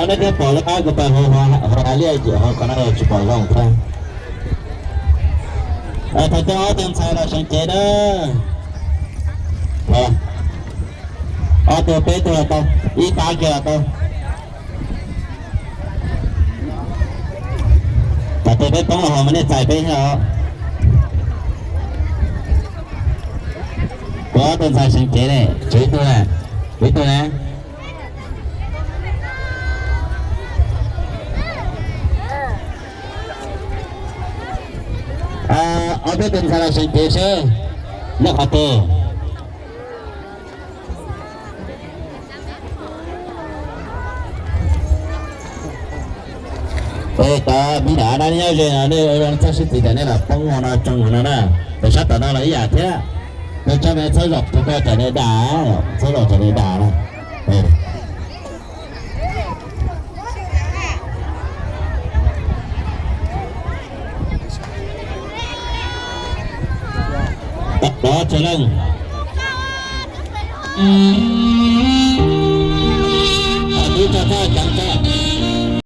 Nej thiaj pom lub qab kuv pais hauv hav liaj, hauv qhov no tsis pom zoo thiab. Thov coj ob tug ntxhais los seev cev na. Ob tug peb tug los tau, ib pab kiag los tau. Tam tus peb poob los hos mas nej txais peb thiab os. Kuv ob tug ntxhais seev cev ne, tswv ib tug, tswv ib tug na. Ob peb tus ntxhais los seev cev seb nyob qhov twg. Es cov me nyuam no nyob ze no nej ua zoo txhob sib txiv, tam nej los poob no tsoo no na. Pem sab tom no los ib yam thiab. Peb tsob me txhob zaum tus ko tam nej dam, txhob zaum tam nej dam no. Los tsis leej.